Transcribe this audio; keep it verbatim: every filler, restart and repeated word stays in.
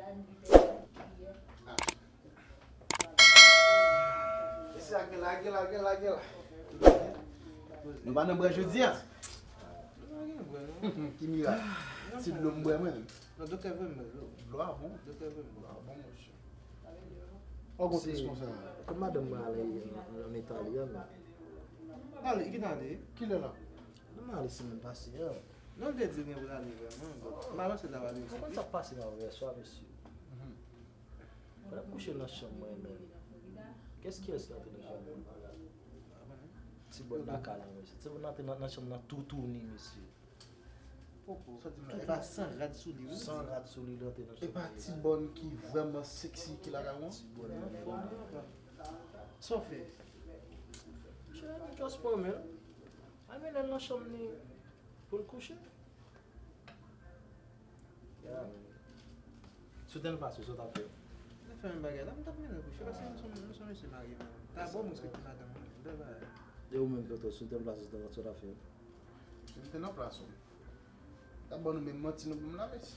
Mesye, lage, lage, lage, lage la. Nou pa nan bwè jodi a? Nou pa gen bwè, non. Ki mirak? Ti dlo m bwè mwen menm. Non, doktè voye m dlo. Dlo a bon? Doktè voye m dlo. Dlo a bon, monchè. Ou gon kris konsa. Kot madanm mwen ale an, an Itali a menm? Ale, ki tan ale? Kilè la? Nou ale semèn pase a. Non, l te di l gen pou l ale vrèman, but m pa panse l t ap ale. Ou konn sa k pase nan yèswa, mesye? Pandan m kouche nan chanm mwen, men, kès kiyès ki antre nan chanm mwen? Ti bòn nan kay la, mesye. Ti bòn nan te nan, nan chanm nan toutouni, mesye. Sa di m la, e pa san rad sou li, wi. San rad sou li, li antre nan chanm mwen. E pa ti bòn ki vrèman sexy ki lakay ou an? Ti bòn nan fò, non, papa. Sa w fè? Chè, m just pran men l. Al mennen l nan chanm li pou l kouche. Yeah. Si w te nan plas ou, sa w t ap fè? M t ap fè menm bagay la, m t ap mennen l kouche, paske m se, m se yon mesye marye, man. Ta bon, m respekte madanm mwen, bèl bagay. E ou menm, Toto, si w te nan plas ou, sa w t ap fè? Si m te nan plas ou, m t ap ban nou menm manti nou ban m la, mesye.